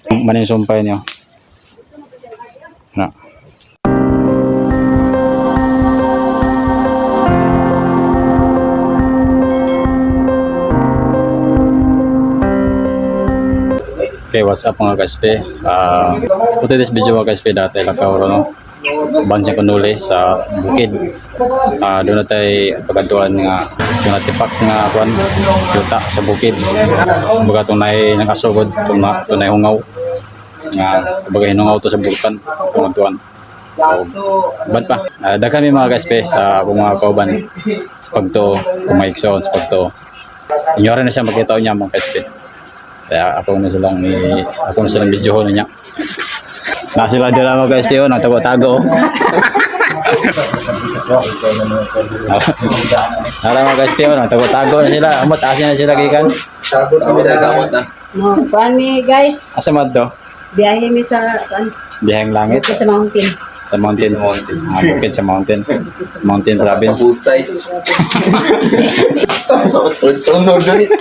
Manin sumpay niyo. Na. Okay, what's up mga ka-SP? Puti this video mga ka-SP dati lakaw no. Bansang Kunuli sa bukid. Doon na tayo pagkantuan nga yung natipak nga kuan yuta sa bukid. Baga tunay ng asugod, tunay hungaw. Nga baga hinungaw to sa bukan, tungan-tuan. Bad pa. Daghan mi mga ka-SP sa akong mga kauban sa pagto kumaigsoon sa pagto. Inyora na siya makita niya mga ka-SP. Kaya ako na silang video niya. Na sila dala mga ka-SP nang tago-tago. Nara mga ka-SP nang tago-tago na sila. Amot asin na sila gikan. Pani guys. Asa man to? Biyahe mi sa Bihang langit. sa mountain. Sa mountain. Bukid sa mountain. Mountain province. Sa busay. Sunod doon.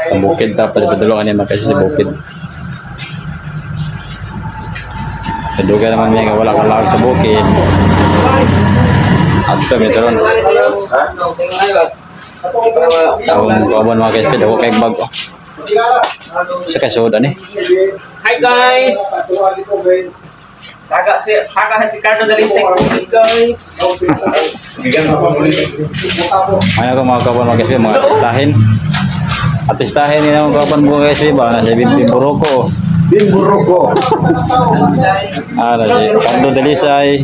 Sa bukid dapat padulungan niya magkasya sa bukid. Kaduga naman niya wala ka lang sa bukid. Adto metro ron. Taong kawan mga ka-SP ako kay bago. Sa kasod ani. Hi guys! Saga si Cardo Dalisek guys. Maya ko mga kawan mga ka-SP mga artistahin. Artistahin ni mga kawan mga ka-SP ba na sa Bimburoko. Bimburoko. Na si Cardo Dalisay.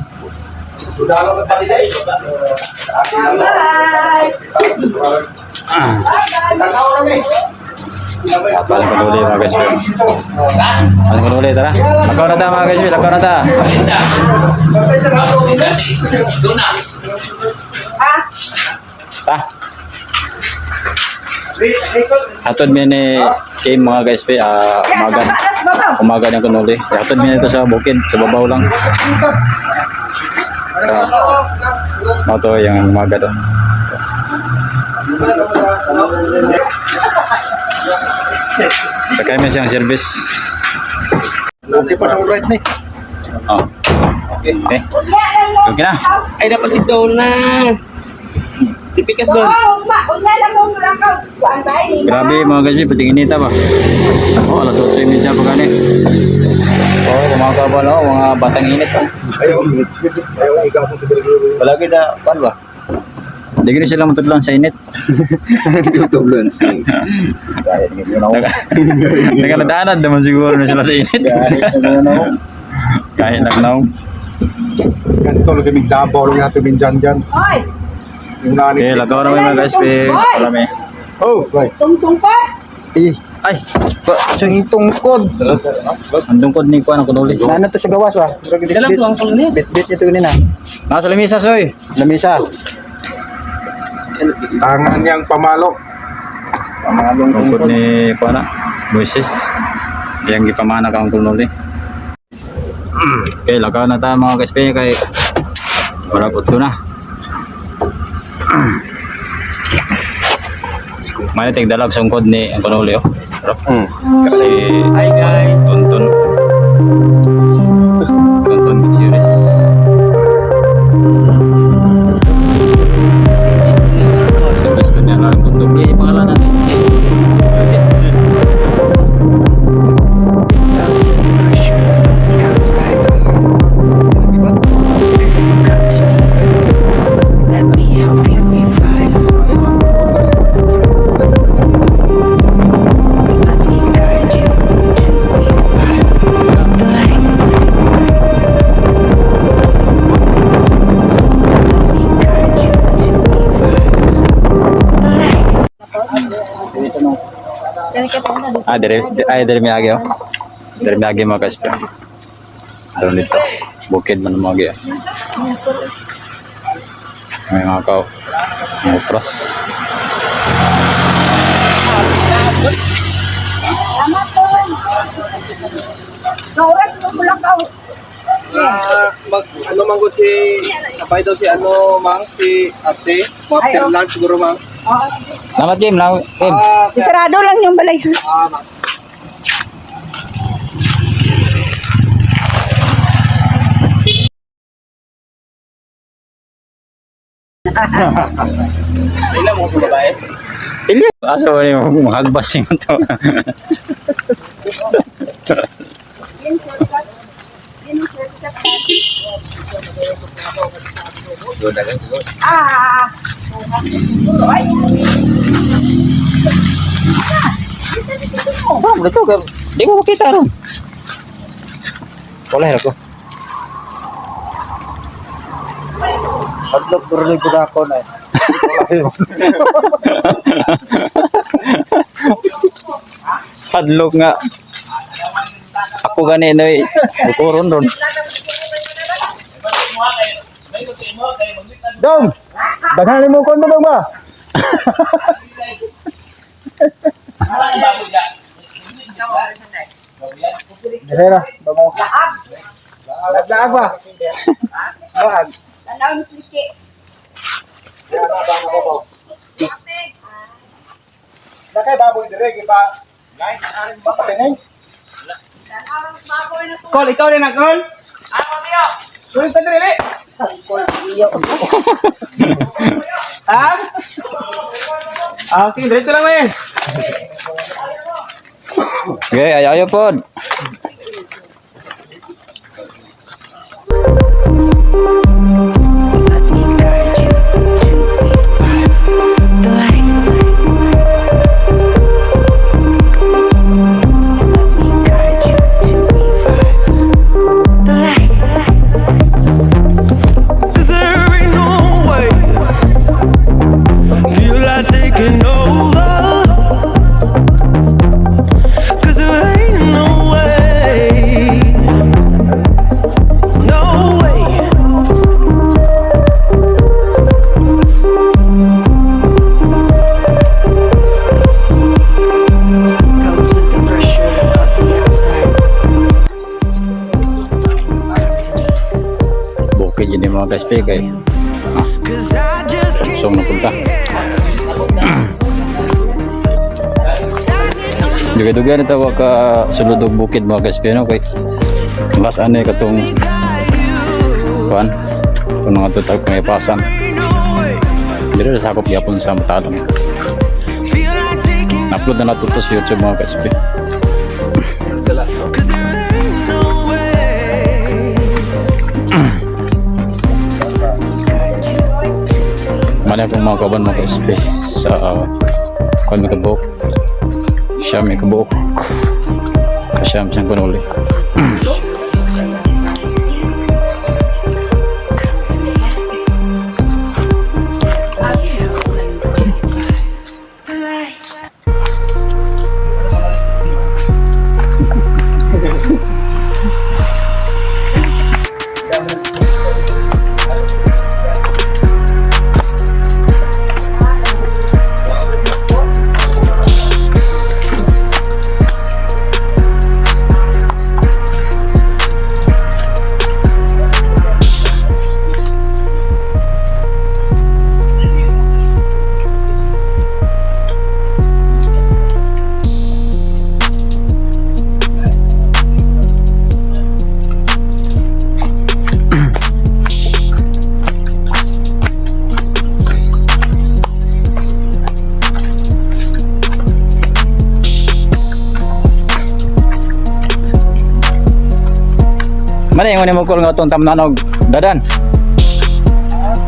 Paling peduli mga guys. Paling peduli tara. Lakaw na ta mga guys, lakaw na ta. Ta. Atod mi ni kay mga guys umaga ng kunuli. Atod mi ito sa bukid, sa babaw lang. Ito yung umaga to. Sakay mo siyang service. Okay pa sa right ni. Oh. Okay. Okay na. Ay dapat si Donna. Tipikas doon. Grabe mga guys, pating inita ba? Oh, alas 8:30 pa gani. Oh, kumaga ba no, mga batang init pa. Ayaw ikaw sa delivery. Palagi na, pan ba? Hindi gini sila matudlan sa init. Tutulon sa. Kahit hindi na ako. Nagkaladanad naman siguro na sila sa init. Kahit nagnaw. Ganito lang kami Davao lang natin minjan dyan. Hoy, Yung nani. Okay, lakaw naman mga guys, palami. Oh, right. tungtong pa. Ay, sing tungkod. Ang tungkod ni Kuan ang kunuli. Ano to sa gawas ba? Dalam ko ang tulong niya. Bit ito ganina. Nasa lamisa, soy. Lamisa. Tangan niyang pamalok. Pamalong Tungkod ni Kuan Moises. Yang gipamana ka ang kunuli. Okay, lakaw na tayo mga ka-SP kay wala po ito na. May tigdalag sungkod ni ang kunuli. Kasi Hi guys. Tonton Gutierrez. So gusto niya na kung dumi pangalan natin. Dari Miyagi oh. Dari Miyagi mga ka-SP. Doon dito. Bukid man mga gaya. May mga kao. Mga pras. Ano manggod si sabay daw si ano mang si ate, mga lunch siguro mang. Salamat game lang. Game. Isarado lang yung balay. Mang. Ilan mo ito babae? Ili. Asa ba yung mahagbas yung ito? Oh, betul ke? Di ko makita ron. Wala ako. Hadlok tuloy ko ako na. Padlok nga. Ako ganito eh. Bukuron ron. Dong! Daghan mo kon mo dong ba? Dera, bango. Laglaag ba? Laag. Nakay baboy dire giba. Nay, aring ba patingin? Kol, ikaw din na, Kol? Sulit ka dili. Ha? Sige, diretso lang eh. Okay, ayaw po. Cause there ain't no way. Feel like taking over. Cause there ain't no way. No way. Felt to the pressure of the outside. Bukid yun yung mga KSP kay Cause I just can't Song napunta. Duga-duga na tawa ka sulod og bukid mga KSP no kay mas ano yung katong kuan kung mga tutag may pasan. Dito na sakop yapon sa matalong. feel like taking Upload na nato to sa YouTube mga KSP. cause there ain't no way. Mali akong mga kaban mga KSP sa kuan may kabuk. Siya may kabuk. Kasyam siyang kunuli. Mana yung mo kol nga itong tamnanog dadan?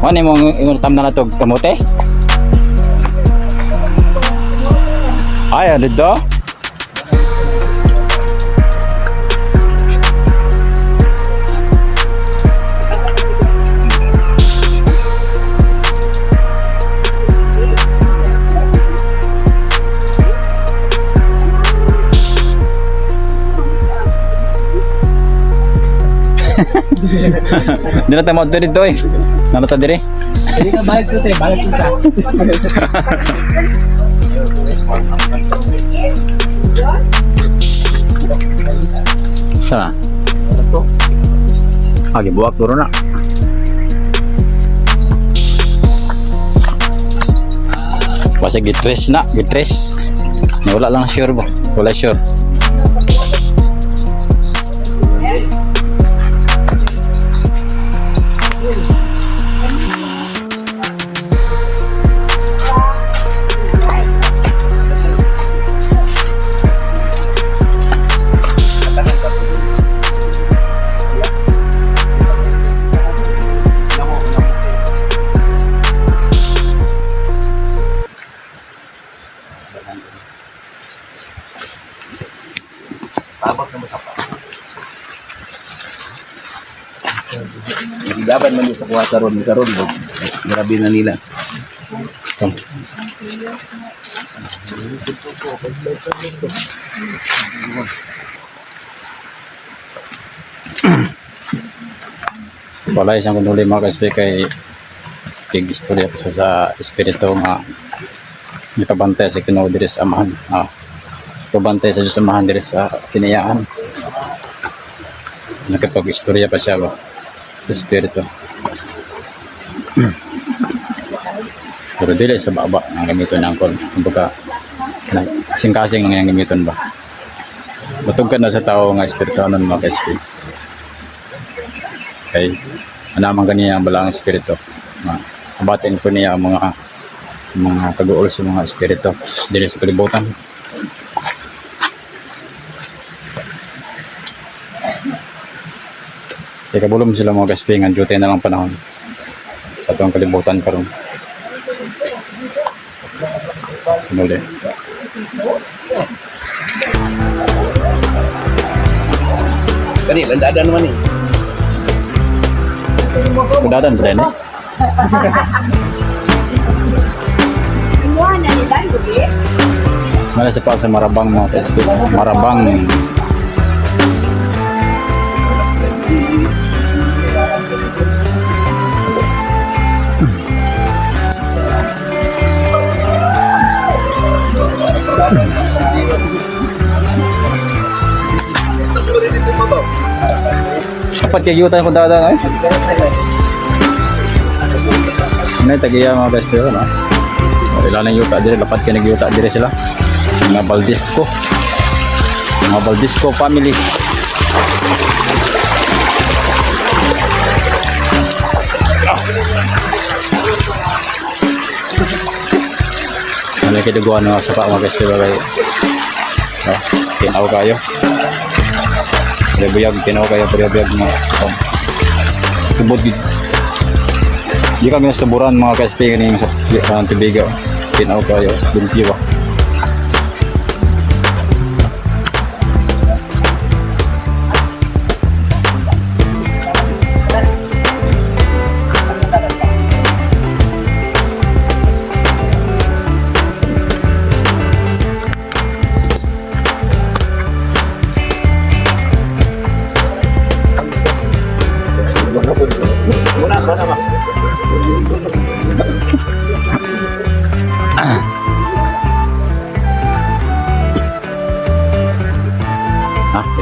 Mana yung tamnanog itong kamote? Ay, ano dito? Di na tayo mauto dito eh. Nanata diri. Hindi ka balik ko tayo, balik ko sa. Sana. Agi buwak duro na. Basta gitres na, gitres. Wala lang sure ba? Wala sure. Dapat man sa kuha karon grabe na nila. Wala isang kunuli mga ka-SP kay istorya pa sa espiritu nga nakabantay sa Ginoo diri sa amahan. Nakabantay sa Diyos amahan diri sa kinayaan. Nakapag-istorya pa siya ba sa espiritu. Pero dili sa baba ang gamiton ng kon. Kumbaga kasing-kasing lang yung gamiton ba. Matugkad na sa tao nga espiritu anon mga ka-SP. Okay. Anamang kaniya ang balang espiritu. Abatin ko niya ang mga kaguol sa mga espiritu dili sa kalibutan. Kaya kabulong sila mga ka-SP nga duty na lang panahon sa itong kalibutan karon. Muli. Kani landada naman ni. Kudadan ba din eh? Mana sa pa sa Marabang mga ka-SP. Marabang. Dapat kayutan ko dada eh. Ini tagiya mga ka-SP no. Ilan ang yuta dire dapat kay nagyuta dire sila. Mga Baldisco. Mga Baldisco family. Ano kiduguan nga sa pa mga ka-SP kay tinaw kayo. Buyag tinaw kayo buyag mo. Tubod di kami nastaburan mga ka-SP kaning sa Tibiga. Tinaw kayo limpyo.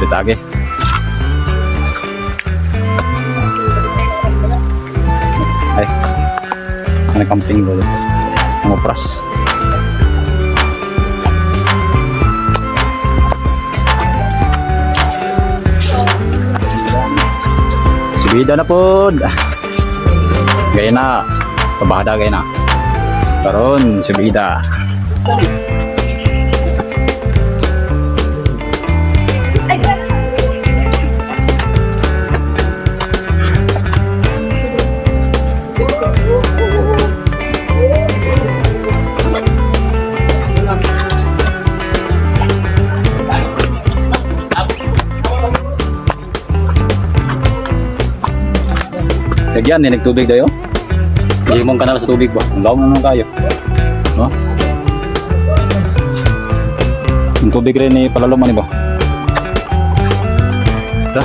Tagi. Ay. Ano camping dulu. Ngopras. Subida na po. Gaya na. Pabada gaya na. Karon subida. Lagyan, ninig tubig dayo. Hindi mong kanal sa tubig ba? Ang lawang naman kayo. No? Yung tubig rin ni palaluman ba? Ito.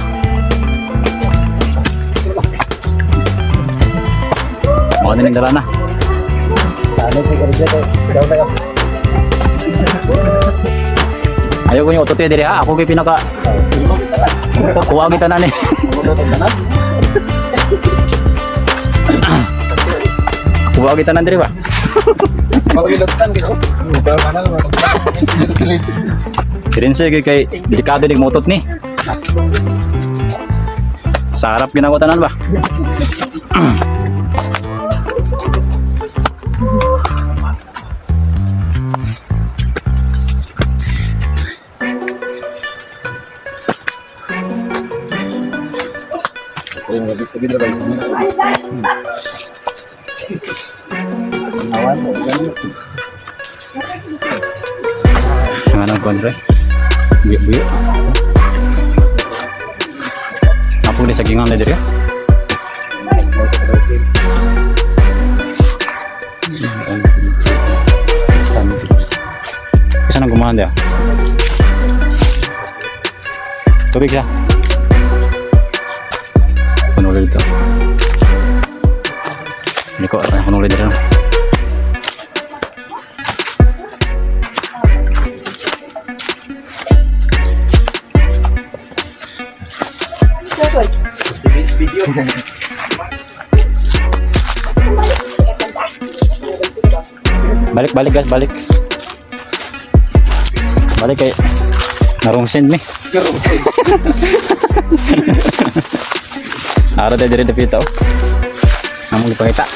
Mga ninig dala na. Ayaw ko yung otote diri ha. Ako kayo pinaka kuwagi tanan eh. Kuha kita nandiri ba? Magilotsan gitu. Kirin siya kay delikado ni motot ni. Sa harap ginawatanan ba? Ano kontre? Buyo-buyo. Pwede sa gingan na diri. Kasi nang gumahan dia. Tubig siya. Kunulit dito. Hindi ko alam kunulit dito. Balik guys, balik. Balik kay narong send me. Ara tayo diri dapita oh. Among ipakita.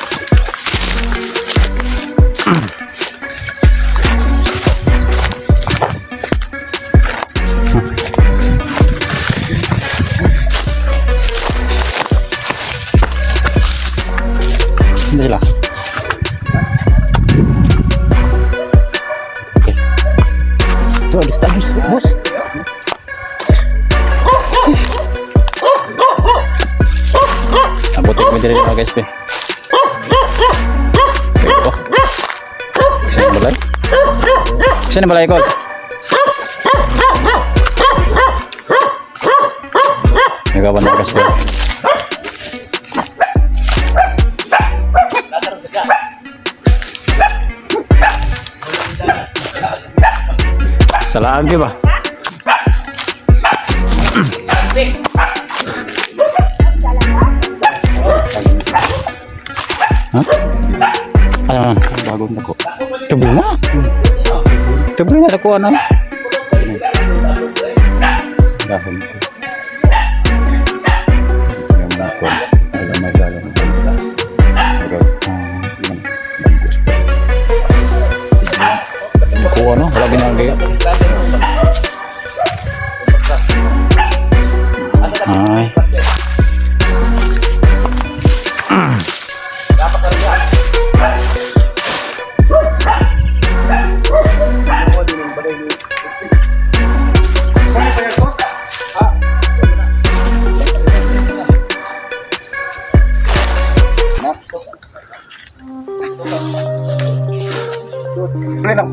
Hindi sila. Tuh, di status, bos. Abutin ko din mga guys, pe. Oh. Kasi na balay? Kasi na balay ko? Nagawan na guys, pe. Salah lagi ba? Hah? Ano? Bago na ko. Tubig na? Tubig na ako ano? Dahon ko. Yung nakon. Alam mo dalan. Ako ano? Wala ginagay. Ay.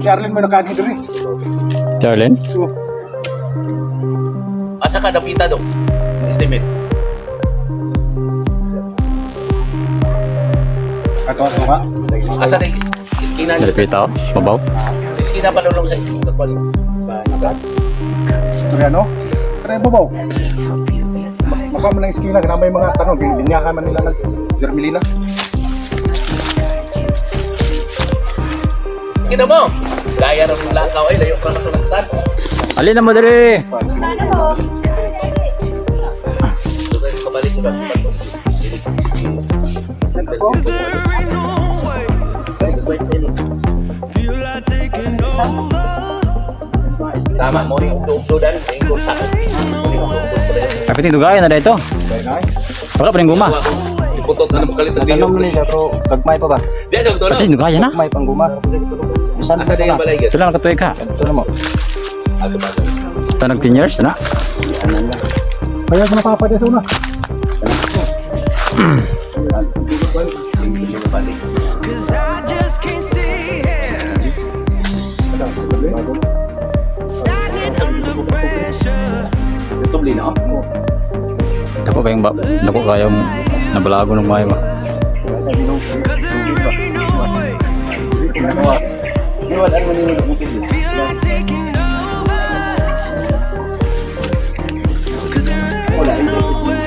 Charlene may nakaani diri. Charlene? Asa ka dapita do? Estimate. Kato ka? Asa kay iskina ni Nalipita ako? Mabaw? iskina pa lulong sa kapal. Ano? Tara babaw. Baka man lang iskina ganamay mga tanong, dinyahan man nila nag Germelina. Kita mo. Gaya ra mong lakaw ay layo ka na tulungan. Alin na mo diri? Kabalik ka. Tama mo yung ulo-ulodan, yung sakit. Kapit yung dugayan na dito. Wala pa rin guma. Iputot na naman kalit ang diyo. Tanong niya pero gagmay pa ba? Diyan sa ulo. Kapit yung dugayan na. Gagmay pang guma. Asa na yung balay guys? Sila nakatuloy ka. Ito na mo. Asa ba? Ito nag 10 years na. Kaya sa napapad ito na. Cause I just can't stay here, standing under pressure. Tubli na ako. Dako kayong nabalago ng mga ba. Cause there ain't no way. Feel like taking over. Cause there ain't no way.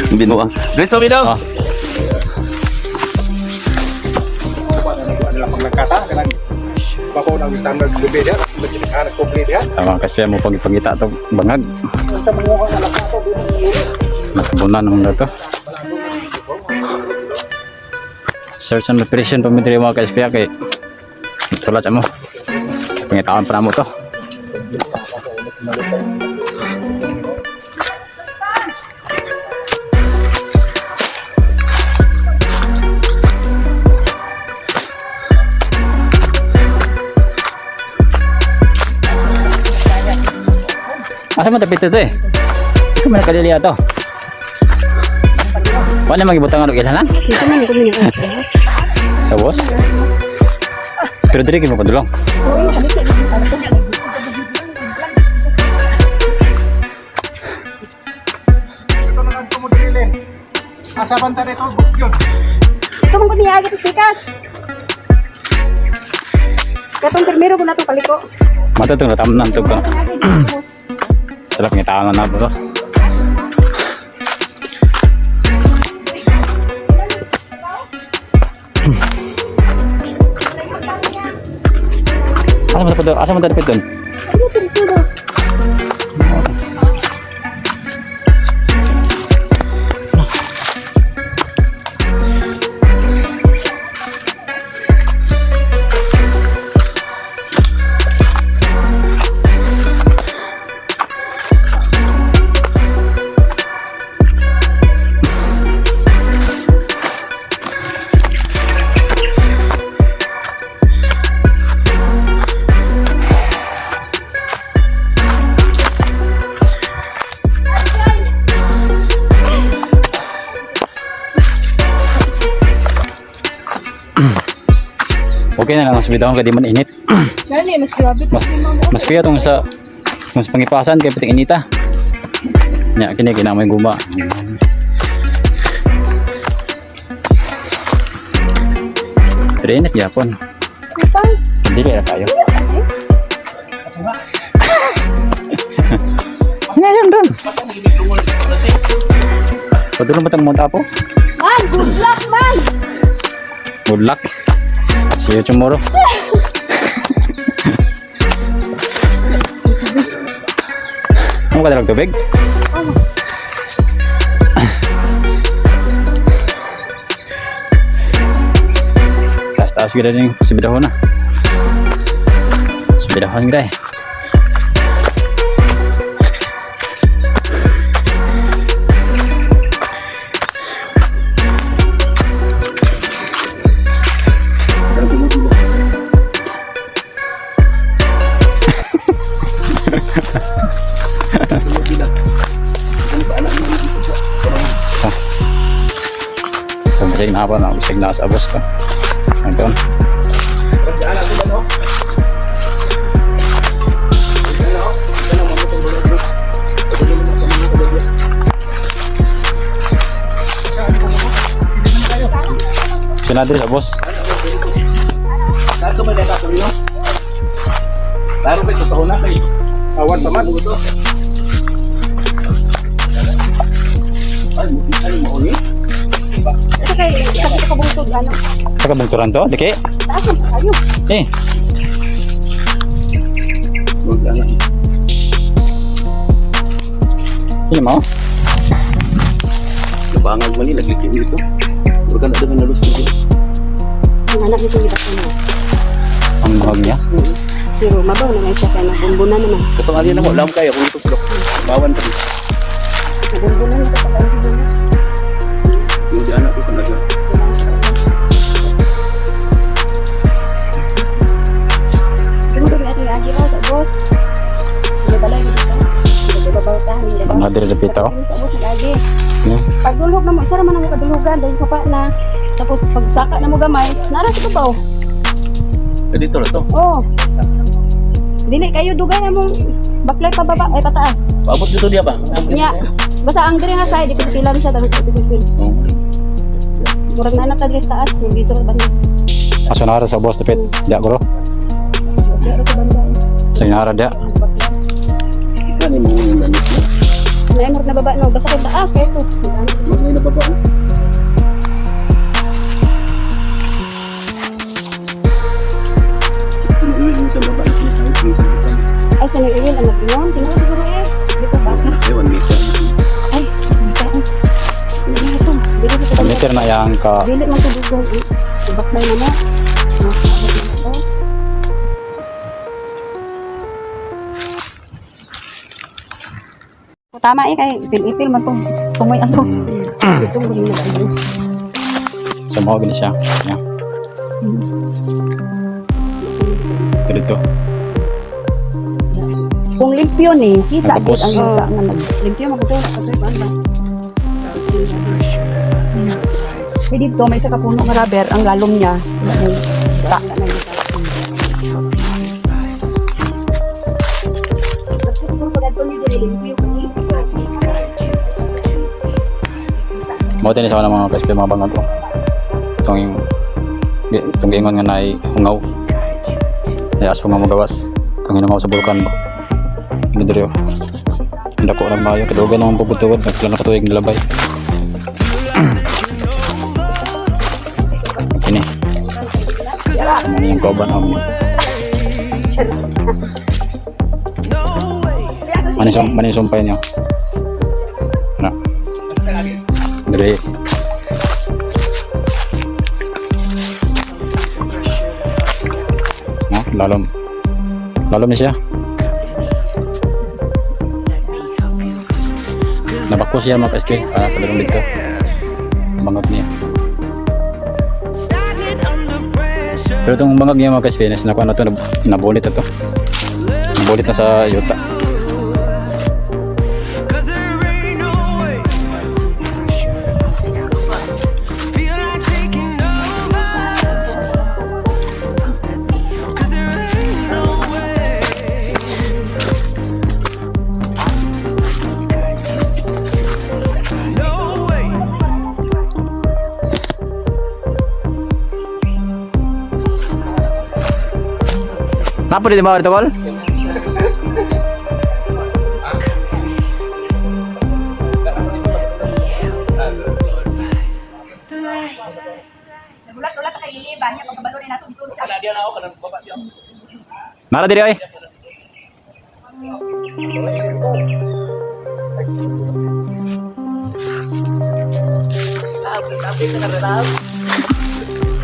Binuang. Dito binaw. Ah, Pagkata kanang bako nang standard lubi dia, anak komplit dia. tama kasi mo pagpangita to bangag. Sa mga anak nato Nakabunan naman na to. Search and preparation pamitri mga ka-SPA kay tulad sa mo. Pangitaan pa na mo to. Asa man tapit ito eh? Ikaw man nakaliliya to. Wala namang ibutangan og ilhanan? Ito man ko niya. Sa boss? Pero dili kayo mapadulong. Ito na lang tumudilin. Asaban tayo ito, yun. Ito man ko niya agad stikas. Katong primero ko na itong paliko. Mata itong natamnan ito ka. Sala pangitaan na bro. Asa mo tapit doon? Okay na lang mas bidang kay di man init. Gani, mas grabe. Mas piya tong sa pangipasan kay piting inita. Nya kini kinamay guma. Pero init yapon. Dili ra tayo. Ngayon doon. Padulong ba tang monta po? Man, good luck, man! Good luck. See you tomorrow. Ano ka dalang tubig? Taas-taas kita rin sa bidahon na. Sa bidahon kita eh. Bisig na ako na, bisig na sa abos to. Ito. Sinadri sa abos. Dito may data ko niyo. Laro ba ito sa una kay awan pa man ito. Ay, mo ni. Kasi, sakit ka bungtod, ano? Sa kabungturan to, diki? Taas ang kayo. Eh, Wag ana. hindi mo? Nabangag man ni naglikid dito. Wag na daw na lus dito. Ang anak nito yung bakit mo. Ang mahal niya? Pero mabaw na nga siya kaya nagbumbunan naman. Katong ali na mo lam kay ako dito sulok. Bawan ta. Nagbumbunan nito pag ang hindi na. Yung di anak ko talaga. Tumutog natin yung agi sa boss. May balay dito. Hindi ba bautahan? Hindi ba? Ang hadiri dapit ako. Sa boss, lagi. Hmm. Pag dulog na mo, isa naman ang kadulugan dahil sa pa na. Tapos pag saka na mo gamay, nara sa tubaw. Dito na to. Oh. Dili kayo dugay na mong baklay pababa ay pataas. Paabot dito dia ba? Nya. Basta ang diri nga side dipitilan siya tapos dipitilan. Oh. Murag na anak kadri sa taas, yung dito ra banda. Aso na sa boss dapit. Diya bro. Dito sa banda. Sa inara diya. Kita ni mo yung lamit mo. Nay murag na baba no, basta kay taas kay to. May nababa ko. Inuwi mo sa baba. Ay sa nang iwin ang nagbinon, tinuod siguro eh. Dito ba? Ay, 1 meter. Ay, dito. Dili dito Ang meter na yang ka. Dili man to dugay. Baklay na na. Tama eh kay ipil-ipil man to. Tumoy ako. Itong guhin na tayo. Sa mga gani siya. Yan. Dito. Kung limpyo ni, kita Nagpapos. gid ang yuta nga limpyo mabuto sa kay banda. Hindi dito may isa ka puno nga rubber ang galom niya. Wala na yuta na yuta. Siguro pag ato ni diri limpyo kani. Mo tini sa mga KSP mga bangag ko. Itong ingon nga naay hungaw. Ay aso nga magawas. Itong hinungaw sa bulkan ba. Ini diri oh. Hindi ko lang mayo. Kadugan naman puputuwad. Nagplan na katuig nilabay. Ini. Ano yung kauban ang maning sumpay niyo. Na. Diri. No, lalom ni siya. Nabako siya mga KSP. Talagang dito. Bangag niya. Pero itong bangag niya mga KSP, nakuha na ito, nabulit na ito. Nabulit na sa yuta. Napa di bawah itu kol? Nara diri oi.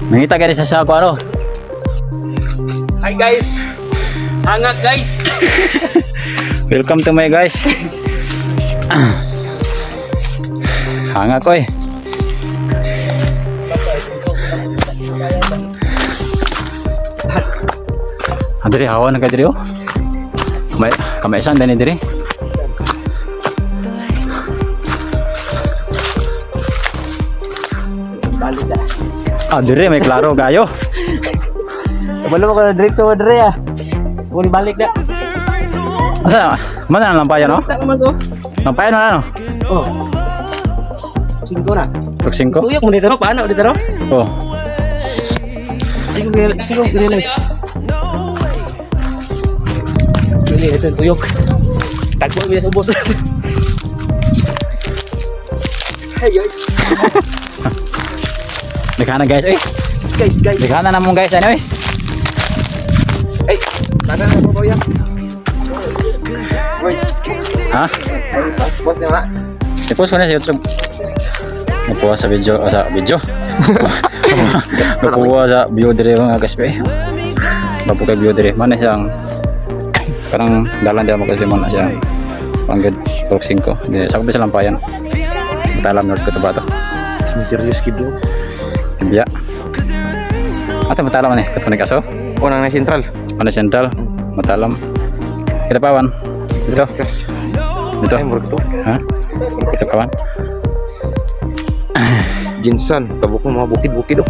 Mangita guys sa ako ano? Hi guys. Hangat guys. Welcome to my guys. Hanga ko eh. Diri hawan ka diri oh. Kamay saan din diri. Diri may klaro kayo. Kabalo ko na diretso diri ah. Uli balik dah. Asa? Mana lampayan no? Tak naman ko. Lampayan na no? Oh. 5 na. Tuk 5. Tuyok mo dito, paano dito? Oh. Siguro realize. Dili ito tuyok. Tagpo biasa ubos. Hey guys. Dekana guys, eh. Guys. Dekana na mo guys ano eh. Hey, mana na po yan? Ha? Boss niya nga. I-post ko na sa YouTube. Napuha sa video, Napuha sa view dire mga KSP. Bapo kay view dire. Mana siyang parang dalan dia mga KSP mana siyang panggad Tuk 5. Di sa bisa lampayan. Matalam north ko to ba to? Mysterious kid do. Biya. Atau matalam nih ketunik aso. Unang na sentral. Mana sentral, matalam. Kita pawan. Dito. Gas. Dito. Ay, murag ito. Ha? Kita pawan. Jinsan, tabuk mo mga bukid-bukid oh.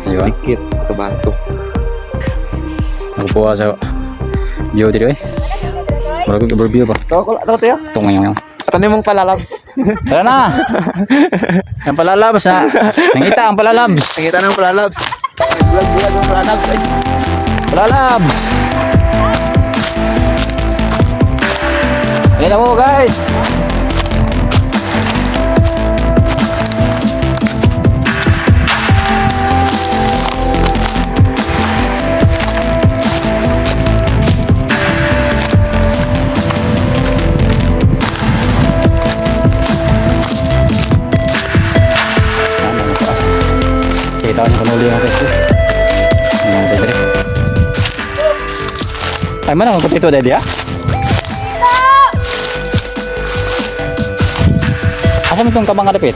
Ayun. Dikit, kabato. Nakupuha sa view dito eh. Wala ko i-review pa. Tahu tayo? Ito ngayon. Tanay mong palalab. Tara na! Ang palalabs na. Nangita ang palalabs. Nakita ng palalab. Bulag-bulag ng palalab. Palalabs! Ayan na mo guys! Kita ko panuli yung guys. Ay mana ang kapito dahil ya? Asa mo itong kabang kalapit?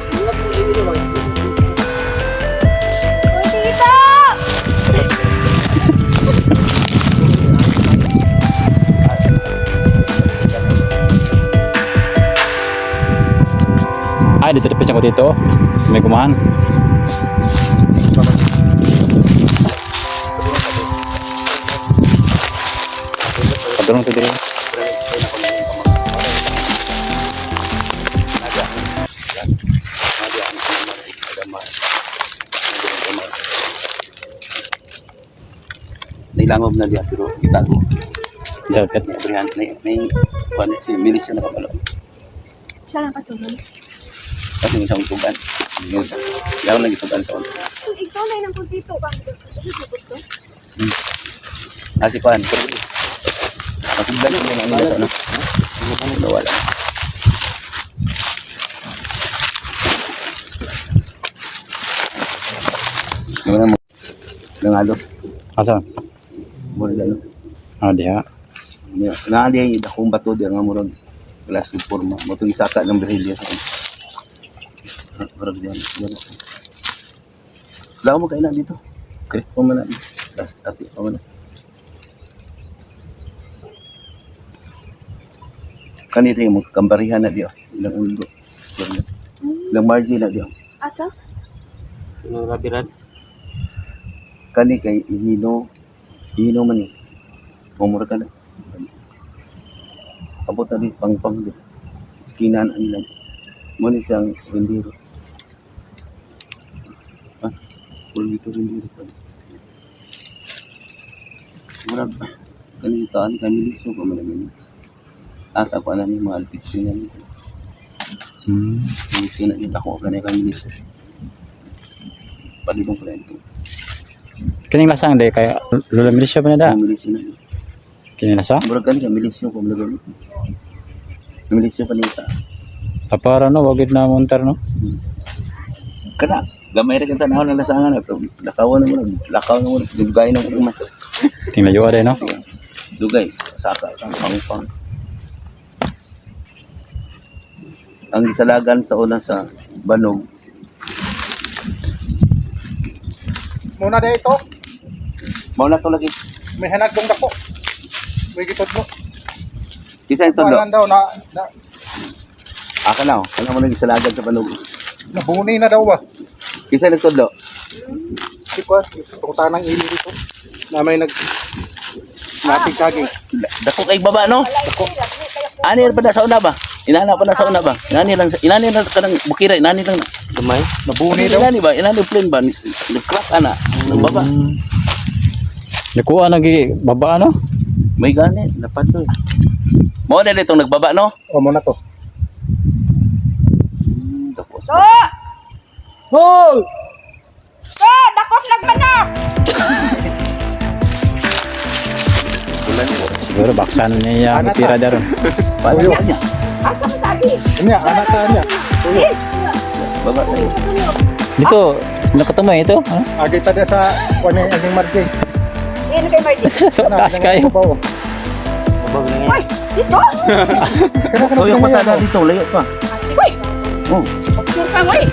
dito depensa ko dito. May kumahan. Padulong to diri. Nailangob na diya pero kita ko. Dapat. Brihan may kuan si milisya na kabalo. Siya lang kasunod. Kasi yung isang tuban. Yaw lagi tuban sa ulo. Kung ikaw na yung dito, bakit ito? Kasi kuan. Kasi ganun yung mga nila sa ano. Nawala. Muna mo. Nangalo. Asa? Muna galo. Diha. Naadi ay dakong bato diya nga murag glass yung forma. Mo itong isaka ng berhilya sa kanya. Murag diyan. Wala mo kain na dito. Okay, pamana. Last ati, pamana. Kanito yung mga kambarihan na diya. Ilang ulo. Ilang margin na diya. Asa? Ano rabiran? Kani kay ihino man eh. Pumura ka na. Abot na di pang di. Iskinan ang ilan. Muna siyang rendiro. Pulito rendiro pa. Murag kanitaan kami liso pa malamin. Ata pa na ni mga alpitsin na nito. Liso na kita ko kani kami liso. Palibong pala ito. Kining lasang day kaya lula milisyo pa na da. Kami liso na ito. Kining lasang? Murag kani kami liso pa malamin. Kami liso pa nita. Para no wagid na montar no. Kana gamay ra kanta naon ang lasangan pero lakaw na mo lakaw na mo dugay na mo mas Tingnan yo no. dugay saka pang ang gisalagan sa una sa Banog Muna dito, mao na to lagi may hanagdong dako. May gitod mo. kisa ito do Paano daw na aka na ano mo nang gisalagan sa Banog nabuni na daw ba? kisa ito do Si Kwan, tungutan ng ili dito. Na may nating kaging. dako kay baba no dako ani pa na sa una ba inana pa na sa una ba inani lang ka nang bukira inani lang Gamay? Nabuni daw. inani ba inani plain ba nag-crack ana ng baba Nakuha nagi baba no. may gani dapat to mo na dito nagbaba no O muna to. tapos Hoy! Dakot nagmanak! Siguro baksan niya Anak tira daron. paano niya Asa mo sabi? Niya, anak ka niya. baba tayo Dito nakatumoy ito. Ha? Agay tada sa kwan ni Aging Marjing. Yan kay Marty. Sa taas kayo. Abag na Hoy! Dito! tuyok pa tayo dito layo pa Hoy! oh Sure ka mo eh!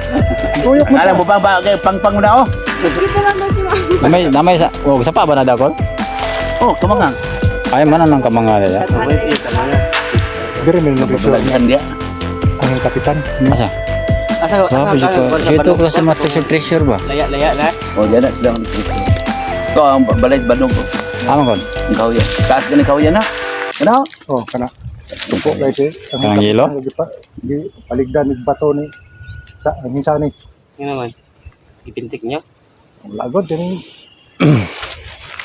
Tuyok mo. alam mo ba kay pang na oh Dito lang daw si Mama. Namay sa sa pa ba na dakol? oh kamangang Ay man nang kamanga nila. Dire may naglusyo babalagihan dia ang kapitan. Asa? Asa Ito ko sa treasure ba? Laya na. oh diyan na sila ito ang balay sa Badong ko Amon kon. ang kauya taas ka ng kauya na ano Oh, kana. Tupo guys eh. Kanang yelo? Di paligdan ng bato ni sa ang hinsa ni. Yan naman. Ipintik niya. Lagod din.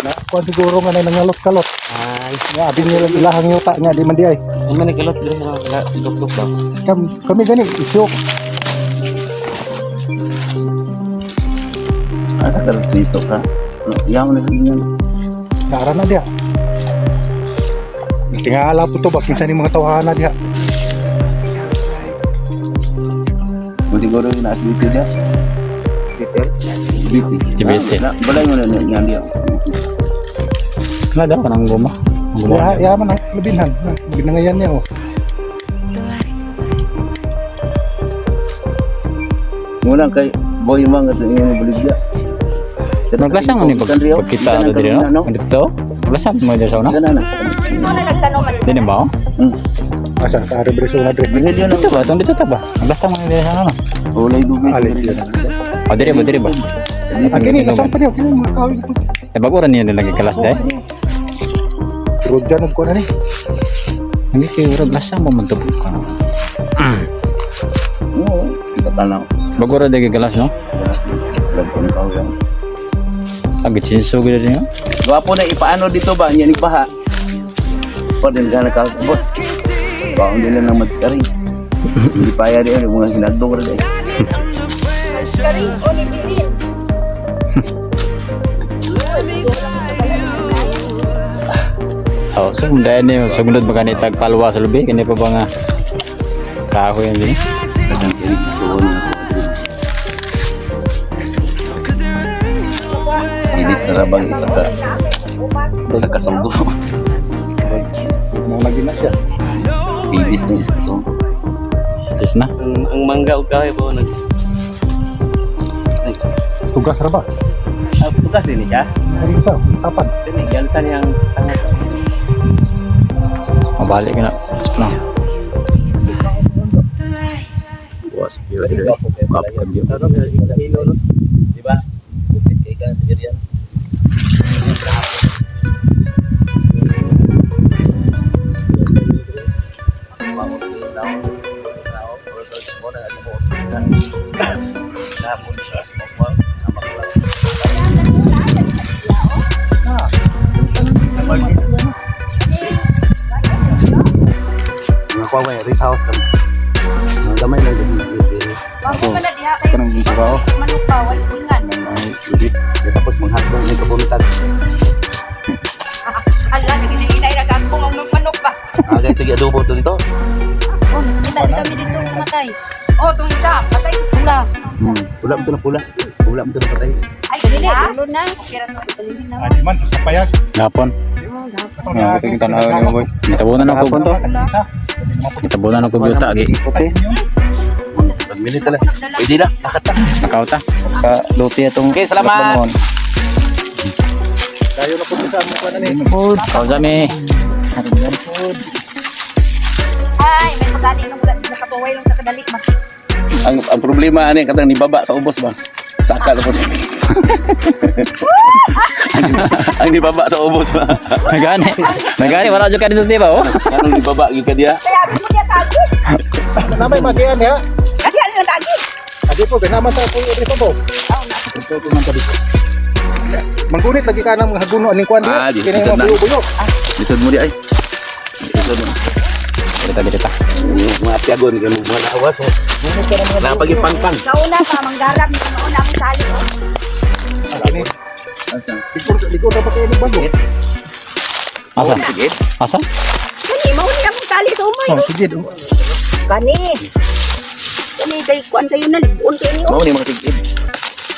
Na kuan siguro nga na nangalot-kalot. Ay. Nga abin nila ilahang yuta niya di man di ay. Ang manikalot dito sa luk-luk ba? Kami gani isyok. asa ka dito ka yaw na sa inyo Dara na dia. Tingala po to ba kinsa ni mga tawhana diha. mo siguro yung nasa dito dia biti Biti. balay mo na yan dia Kana daw nang guma. Ya man lebinhan. Binangayan niya oh. muna kay boy mga ito yung buligya Maglasang mo ni pagkita ato diri no. Dito. Maglasang mo diri sa una. gana na Ikaw na nagtanong man. Dili ba? Asa ka rebriso na dire. Birhilyo na. Dito ba? Itong dito ta ba? Ang lasa mo nila sa ano? Ulay dugay. Alin yun. O, dire ba? Agini kasam pa niyo kini mga kawin ko. Eh, bago rin niya nilagay kalas dahil. Pero diyan ko na ni. Hindi kayo urag lasa mo man tubog ka. Oo. Tatanaw. Bago rin nilagay kalas, no? Sabon pa yan. Agit sinso gila niya. Gwapo na ipaano dito ba? Yan ipaha. Pwede ka nakakabot. Baon nila ng matikaring. Hindi pa yan yung mga sinagdong rin. Kari, o ni Bilin. Oh, so kung dahil niyo, sumunod ba ganit tagpalwa sa lubi? Kanya pa ba nga kahoy yan din? Kadang kinig so inis na rabang isa ka sunggo. Mo lagi na siya. Bibis na isa ka sunggo. Tis na. Ang mangga o kahoy po nag Tugas ra ba? bukas din siya. Ari sa tapan. Yan sa niyang tangat. Mabalik ka na. No. Buwas pila dito. Kapag yun. Di ba? Bukit kay ka sa diyan. Nakuha ba yung house kan? Damay lang din. Bago ka na diha kayo. Kanang ginawa ko. Manok pa, wala singan. Tapos manghatong ng kapuntan. Ala, naginay na gagawin ang manok ba? Agay sige adobo to dito. Oh, hindi kami dito matay. Oh, itong isa, patay pula. Pula mo to na pula. Pula mo to na patay. Ay, dili, dulo na. Kira na, dalhin na. Ani man sa payas. Gapon. Ah, ito yung tanaw niyo boy. Nitabunan ako. Nitabunan ako yuta. Okay. Pagminit tala. Pwede na. Nakata. Nakauta. Ka luti atong. Okay, salamat. Kayo na po sa mo pa na ni. Kausa mi. Ay, may pagani nung nakapaway nung sa kadali. Ang problema ani katang nibaba sa ubos ba? Saka lang po. Ang nibaba sa ubos ba? Nagani. Nagani. Wala dyan ka dito diba oh? Anong nibaba yung ka diya? Kaya mo niya tagi. Namay magian ya. Kaya ano na tagi. Adi po ganama sa po iri po. Ito ko man tadi. Manggunit lagi ka nang mga haguno aning kwan Ah, di. di. Kini Lisod mo na. buyo. Lisod mo di ay. Lisod mo. Kita. Mga piagon ka mo mga awas. Napagipangpang. Kauna pa, manggarap. Kauna ang sali. Kini. Likod dapat kayo ni bago. Asa? Asa? Kani, mauni akong sali sa umay. Oh, sige. Kani. Kani, kay kuan kayo na. Libuon kayo niyo. Mao ni mga tigid.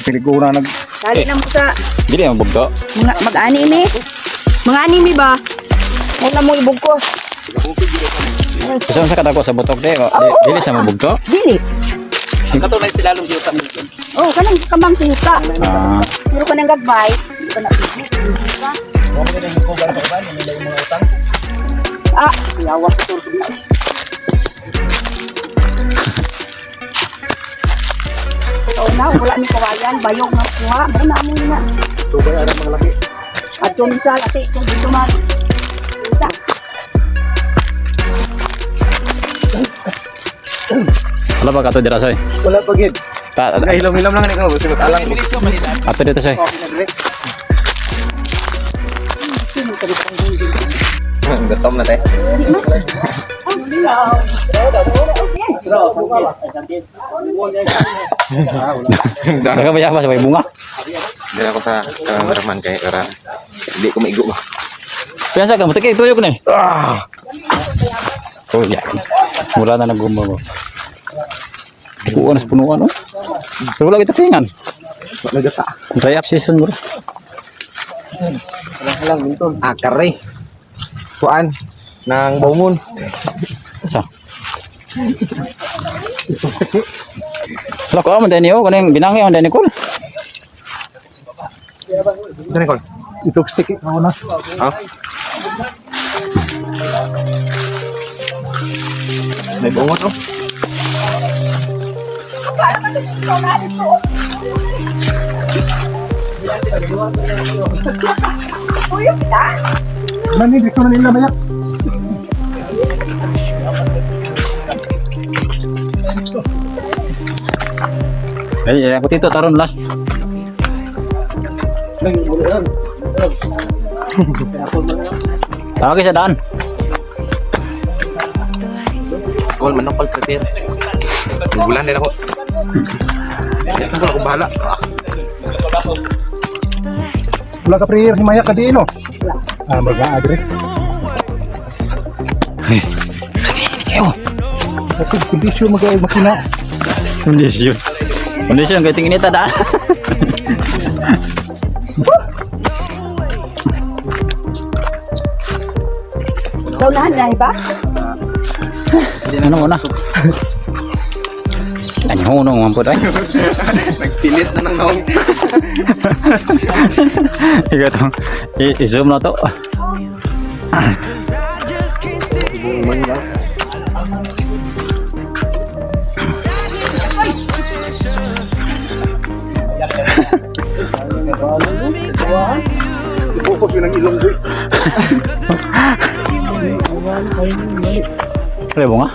Piligura nag Sali na mo sa Dili ang bugto. mag-anime. Mga anime ba? Muna mo ibog ko. Gusto mo sa katako sa butok de. Dili sa mabugto. Dili. Ang kato na silalong diyo kami. Oh, kanang kamang siyuta. Ah. Pero kanang gagbay. Hindi ka na pili. Ah, yawa ko turko na. Oh, na, wala ni kawayan. Bayog na kuha. Ano na mo na. tubay ara mga laki. At yung isa, lati, kung dito man. Isa. Wala ba kato dira soy? Wala pa gid. Hilom-hilom lang ni ko. Sibat alang. Ato dito soy. Gatom na tayo. Nagabaya pa sa may bunga. Dala ko sa cameraman kay para hindi ko maigo ba. Piyansa ka, matake tuyo ko na. Oh, ya. Mula na nagumbaw. Punuan sa punuan oh. Pero wala kita tingan. Wala gata. Dry up season bro. Lang minton. Akar eh. Kuan nang bawmon. Sa. Wala ko man dani oh, kanang binangi on dani ko. Dani ko. Ito stick ako na. Ha? May bungot oh. Nani, dito na nila mayak. Ay, ako tito taron last. Tawag sa daan. Call man ako prepare. Bulan din ako. Ito ako bahala. Wala ka prayer, himaya ka di, no? Ah, mag-a-agree. Ay, kayo. Ito, kondisyon mag-makina. Kondisyon. Kondisyon, kaya tingin ito daan. Ikaw lahat na ba? Ano muna? Anyunong mampud ay. Nagpilit na ng naong. Ikaw tong i-zoom na to. Bukod yun ang ilong ko. Kaya bunga?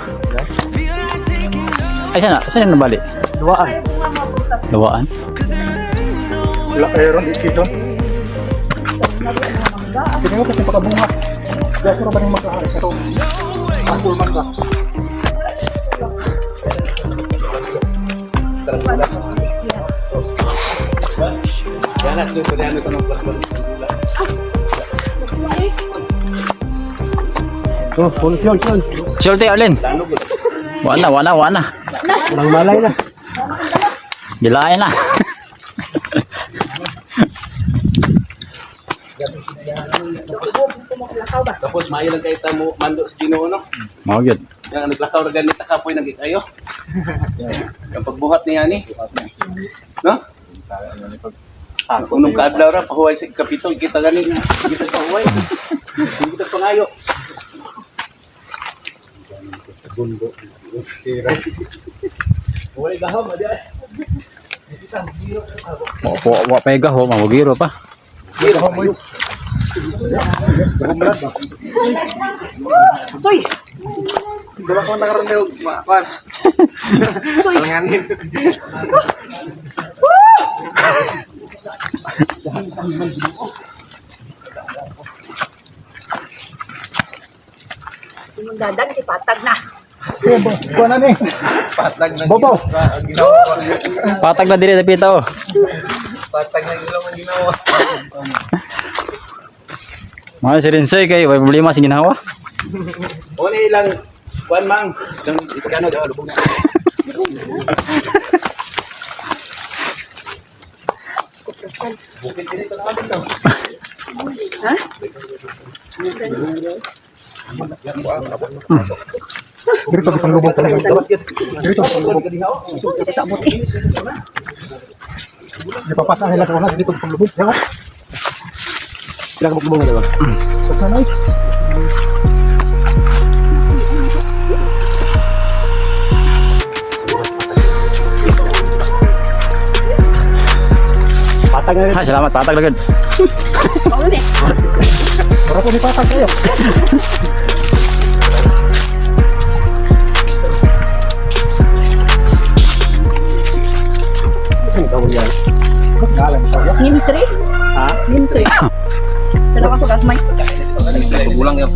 Ay, sana nabalik? Luwaan. Lawaan? Wala kayo ron, ikison. Hindi ko kasi pakabunga. Kaya suro ba nang magkahay? Pero, pakul man ka. Oh, yun. Sulti, Alin. Wana. Walang malay na. Gilain na. Tapos maayo lang kayo tamo mando sa Ginoo no. Mao gyud. Yang naglakaw ra ganita kapoy naging kayo. Ang pagbuhat niya ni. No? Unong kaadlaw ra pahuway sa kapito kita gani kita pahuway. Kita pangayo. Wala gahom adi. Wa pega ho, mawagiro pa. Soy! Dala ko nakaroon na yung makuan. Alanganin. Yung dadag, ipatag na. Kuha na ni. Patag na Bobo. ang ginawa. Patag na diri sa pita oh. Patag na ilaw ang ginawa. Mga si Rinsoy kay may problema sa ginawa. Una ilang kuan mang kang ikano daw lubog na. Bukit dito na dito. Dito kitang lubog ka lang. Dito kitang lubog. Ipapasa nila ka na dito kitang lubog. Yan. Sila ka lubog na diba? Pagkanay. Patag na rin. Ha, salamat patag lagad. Oo na eh. Para po may patag kayo. Nimtri? Ha? Nimtri. Dalawa ko gagmay. Kulang yun.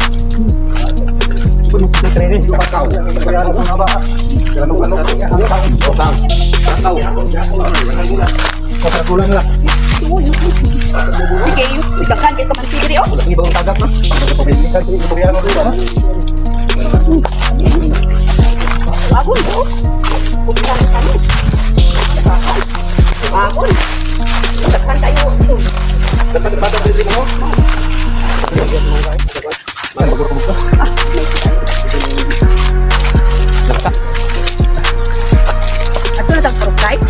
Kulang lang. Sige, ikakan kita man sigri oh. Ibang tagak na. Pabilikan ko yung buryano dito. Bagon mo. Bukan kami. Bagon. Tekan tayo. Ato na tang surprise.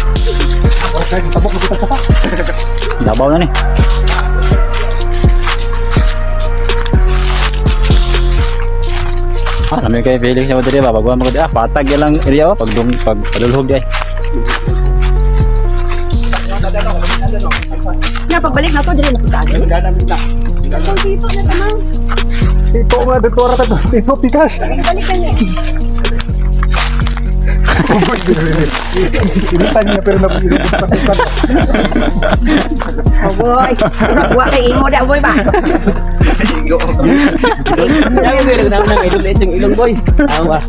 Tabok na kita sa Dabaw na ni. Sabi kay Felix sa diri ba bago mo patag lang area pag padulhog di. Ya, pagbalik na to, dili na pagkaan. Ang tipo na tamang. Tipo nga, dito oras ito. Tipo, pikas. Balik ka niya. Initan niya, pero napinig ko sa pikas. Oh, boy. Buwa kay imo da, boy ba? Yang boy nang idol itong ilong boy. Awa.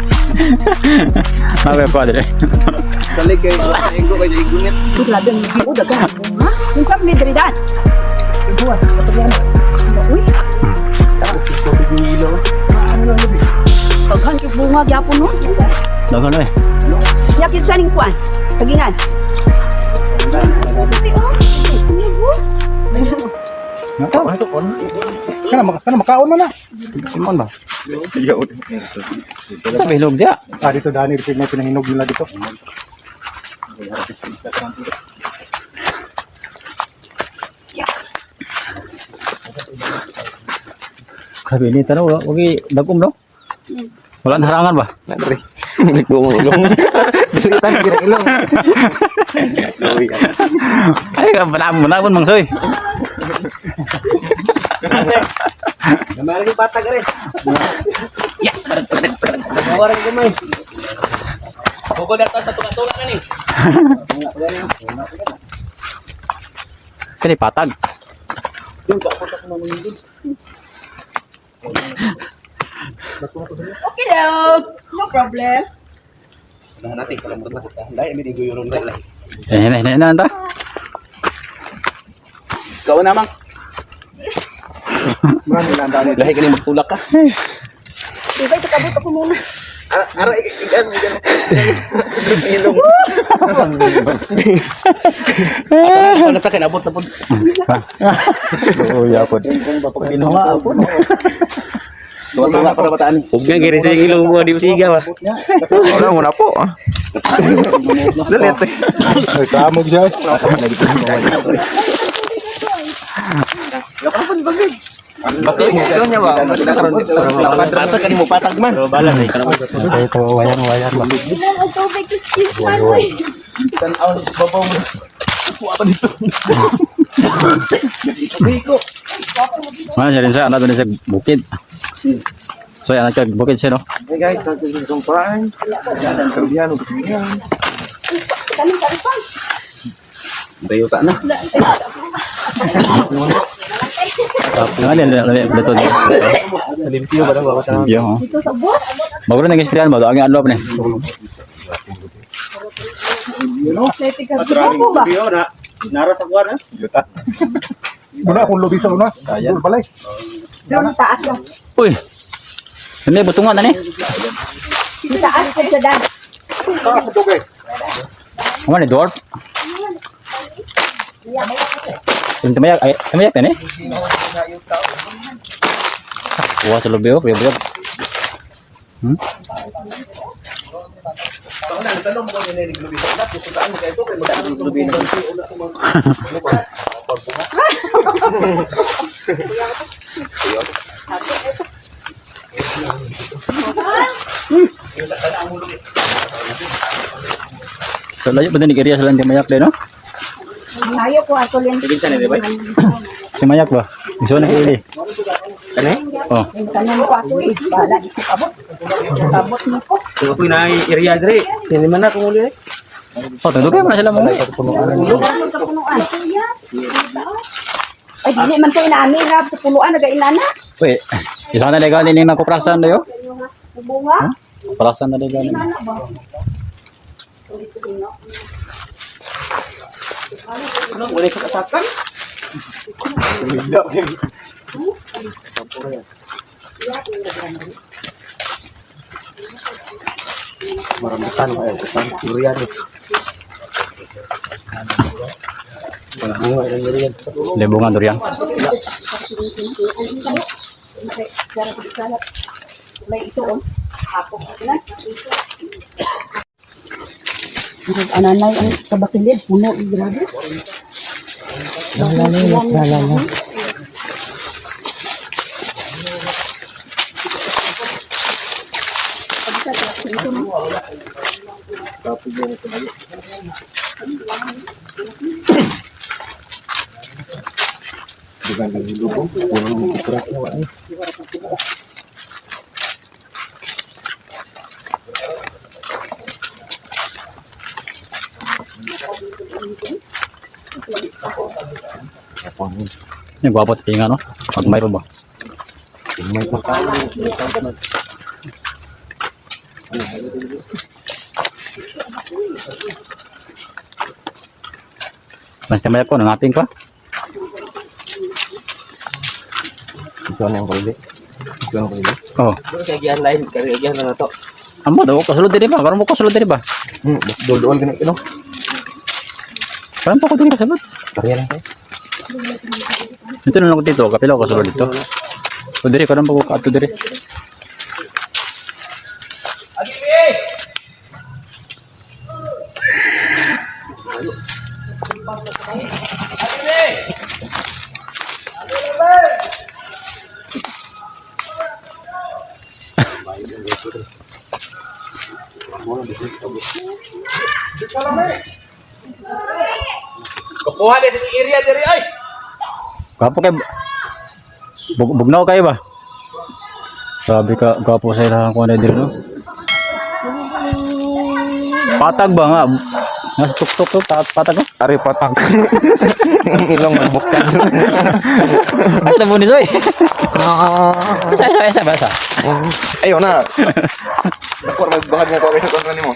Okay pa diri. Balik kayo. Ego kayo igunit. Ito lang din. Oh, dagan. Ha? Minsan may diridan. Buwa. Uy. Paghan yung bunga gyapon no. Dagan eh. Yakin sa ning kuan. Pagingan. Kana makaon mo na. Simon ba? Sa bilog dia. Dito Dani, dito may pinahinog nila dito. Grabe ni tanong wagi dagom no. Wala na harangan ba? Nadre. Nagumulong. Dilitan kira ilong. Ay ka pala mo mangsoy. Gamay lagi patag rin. Ya, orang gamay. Bukod atas sa tunga-tunga ka ni. Kani patag. Okay daw. No problem. Nah, natin kalambot na kita. Dai mi digo yoron ka lai. Na anta. Ikaw na mang. Marami na ang Dani. Lahi ka ni magtulak ka. Diba ito kabot ako muna. Ara igan. Ilong. Ano ta kinabot na pud. Oh ya pod. Pinuha apon. Tuwa para bataan. Ug nga giri sa ilong mo di usiga ba. Wala mo na po. Dalit. Ay, kamog siya. Bakit ikaw niya ba? Nakaroon dito. Patag ka ni mo patag man. Balas eh. Ito wayang ba. Ilan ang tubig kiss man boy. Tanaw ni babaw mo. Mana siya rin sa anak doon sa bukid. So anak ka bukid siya no. Hey guys, natin yung kumpaan. Dan kerjaan ng kesenian. Kanin karipang. Bayo ka na. Nangalin dito. Limpyo ba daw bawat Limpyo ho. Ito sa bot. Bago na nag-experience mo, ang adlaw pa ni. Safety ka. Ako ba? Nara sa kuan ha. Muna akong lubi sa una. Doon pala eh. Doon taas lang. Uy. Hindi butungan na ni. Taas ko sa dad. Taas mo tubig. Ano ni dwarf? Yung tamayak na ni. Wah, sa lubi oh, buyag. So, layo pa din ni Kiriya sa lang tamayak din no? Ngayon ko ako lang. Si Mayak ba? Gusto na huli. Ano? Oh. Kanan ko ako is bala dito kabot. Kabot mo ko. So ako na area dire. Sini man na kung uli. Oh, tundok mo na sila mo. Lugar mo sa punuan. Ay, dili man ko inaani ra sa punuan nagainana. Uy, ilang na legal ni mga kuprasan dayo? Bunga. Kuprasan na legal. Inana ba? Ano wala sa kasakan? Marambutan mo ay kasang durian. Lebongan durian. May ito on. Ako na. Ananay ang kabakilid puno grabe. Lalala. Ito na. Yung gwapo at tinga, no? Pag may pa ba? Mas kamay ako, nangating ka. Ito na yung kulay. Oh. Kagian lain, kagian na to. Amo daw, kasulod din ba? Karon mo kasulod din ba? Mas dol-dol ganun ino. Karon pa ko din kasulod. Kariya lang tayo. Dito na lang ako dito, kapila ko kasulod dito. O dire, karon pa ko ato dire. Kukuha din sa area diri ay. Gwapo kay bugnaw kayo ba? Sabi ka, gwapo sa ilang ko na dire, no? Patag ba nga? Nas tuk-tuk, patag ko? Ari patang. Ilong mabukan. Ay, tabo ni Zoy. Isa. Ayaw na. Ako magbangad nga ko sa kontra nimo.